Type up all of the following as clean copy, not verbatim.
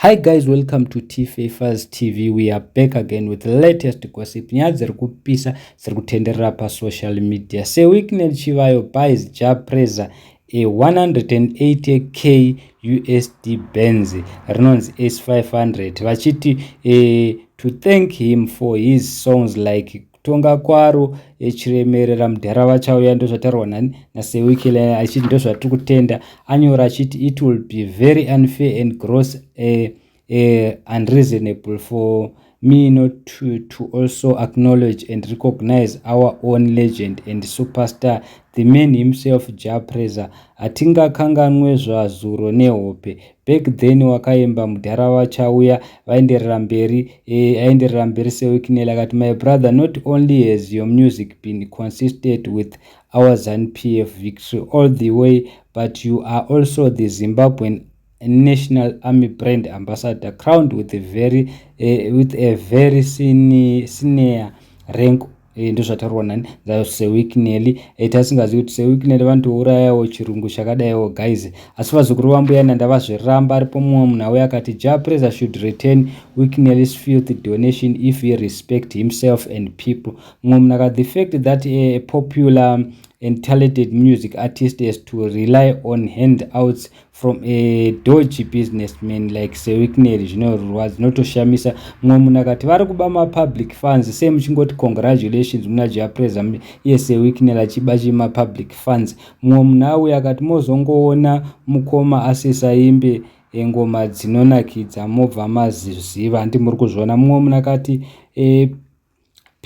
Hi guys, welcome to T Fafers TV. We are back again with the latest gossip. Nyaya dziri kupisa dziri kutenderera pasocial media. Sir Wicknell Chivayo buys Jah Prayzah a 180K USD Benz rinonzi S500 vachiti to thank him for his songs like Kutonga Kwaro, Chiremerera, Mudhara Vachauya. Ndozvataurwa nani? NaSir Wicknell achiti ndozvatiri kutenda. Anyora achiti it will be very unfair and gross unreasonable for me not to also acknowledge and recognize our own legend and superstar, the man himself, Jah Prayzah. Hatingakanganwe zvazuro nehope. Back then wakaimba Mudhara Vachauya. Vaenderera mberi, aenderera mberi Sir Wicknell akati, "My brother, not only has your music been consistent with our ZANU PF victory all the way, but you are also the Zimbabwean National Army brand ambassador, crowned with a very senior rank." Ndozvataurwa nani? Sir Wicknell. Tasingazivi kuti Sir Wicknell vanotourayawo chirungu chakadaiwo, guys. Asi vazukuru vambuya ndavazviramba. Aripo mumwe munhu auya akati Jah Prayzah should return Wicknell's filth donation if he respect himself and people. Mumwe munhu akati the fact that a popular and talented music artist has to rely on handouts from a dodgy businessman like Sir Wicknell zvinorwadza, zvinotoshamisa. Mumwe munhu akati vari kuba mapublic funds. Sei muchingoti congratulations muna Jah Prayzah, iye Sir Wicknell achiba chimapublic funds? Mumwe munhu auya akati mozongoona mukoma asisaimbe ngoma dzinonakidza, mobva maziziva. Handi muri kuzviona? Mumwe munhu akati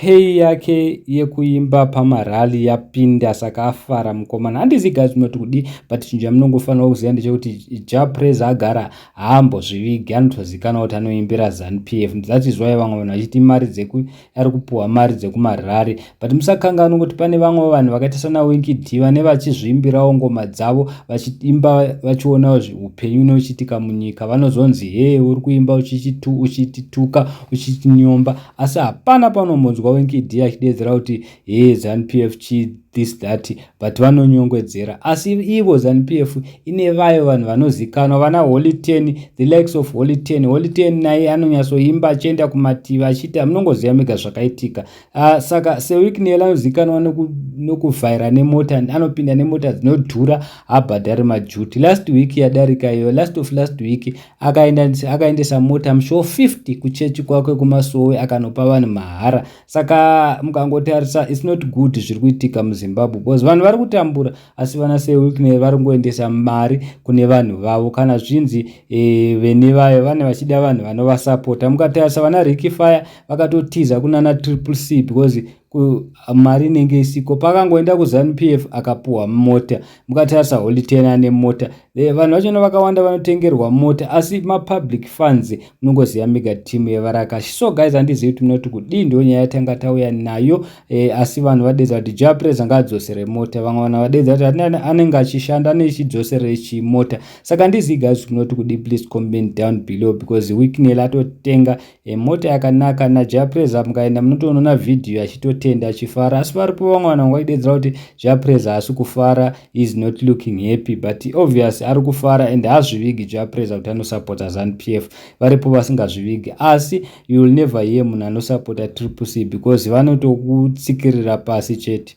pay yake yekuimba pamarally yapinda, saka afara mukomana. Handizi guys munoti kudi, but chinhu chamunongofanira kuziva ndechekuti Jah Prayzah agara haambozvivigi, anotozikanwa kuti anoimbira ZANU PF. That is why vamwe vanhu vachiti mari dzeku ari kupuhwa mari dzekumarally. But musakanganwa kuti pane vamwe vanhu vakaita sana Winky D vane vachizviimbirawo ngoma dzavo, vachiimba vachionawo upenyu neuchiitika munyika. Vanozonzi, "He, uri kuimba uchitituka, uchitinyomba," asi hapana panombonzwa Winky D achidedzera kuti, "He, ZANU PF chi this that," but vanonyongedzera. Asi ivo ZANU PF ine vayo vanhu vanozikanwa, vana Holy Ten, the likes of Holy Ten. Holy Ten naye anonyatsoimba achienda kumativi achiita, munongoziva mega zvakaitika. Saka Sir Wicknell anozikanwa nokuvhaira nemota, anopinda nemota dzinodhura, abhadhari maduty. Last week yadarika iyo, last of last week, akaendesa mota mushow 50 kuchechi kwake kumasowe, akanopa vanhu mahara. Saka mukangotarisa, it's not good zviri kuitika muZimbabwe, because vanhu vari kutambura, asi vana Sir Wicknell vari kungoendesa mari kune vanhu vavo. Kana zvinzi vene vayo vane vachida vanhu vanovasapota. Mukatarisa vana Ricky Fire vakatotiza kunana Triple C because mari inenge isiko. Pakangoenda kuZANU PF akapuhwa mota. Mukatarisa Holy Ten ane mota, vanhu vachona vakawanda vanotengerwa mota, asi mapublic funds. Munongoziva mega team yevarakashi. So guys, handizivi kuti munoti kudii. Ndo nyaya yatanga tauya nayo. Asi vanhu vadedza kuti Jah Prayzah ngaadzosere mota. Vamwe vanhu vadedza kuti anenge achishanda anechidzosere chimota. Saka handizivi guys, munoti kudii? Please comment down below, because Wicknell atotenga mota yakanaka naJah Prayzah. Mukaenda munotoona vhidhiyo achitotenda, achifara. Asi varipo vamwe vanhu vangaidedzera kuti Jah Prayzah haasi kufara, is not looking happy, but obvious ari kufara and haazvivigi Jah Prayzah kuti anosapota ZANU PF. Varipo vasingazvivigi, asi you will never hear munhu anosapota Triple C because vanotokutsikirira pasi chete.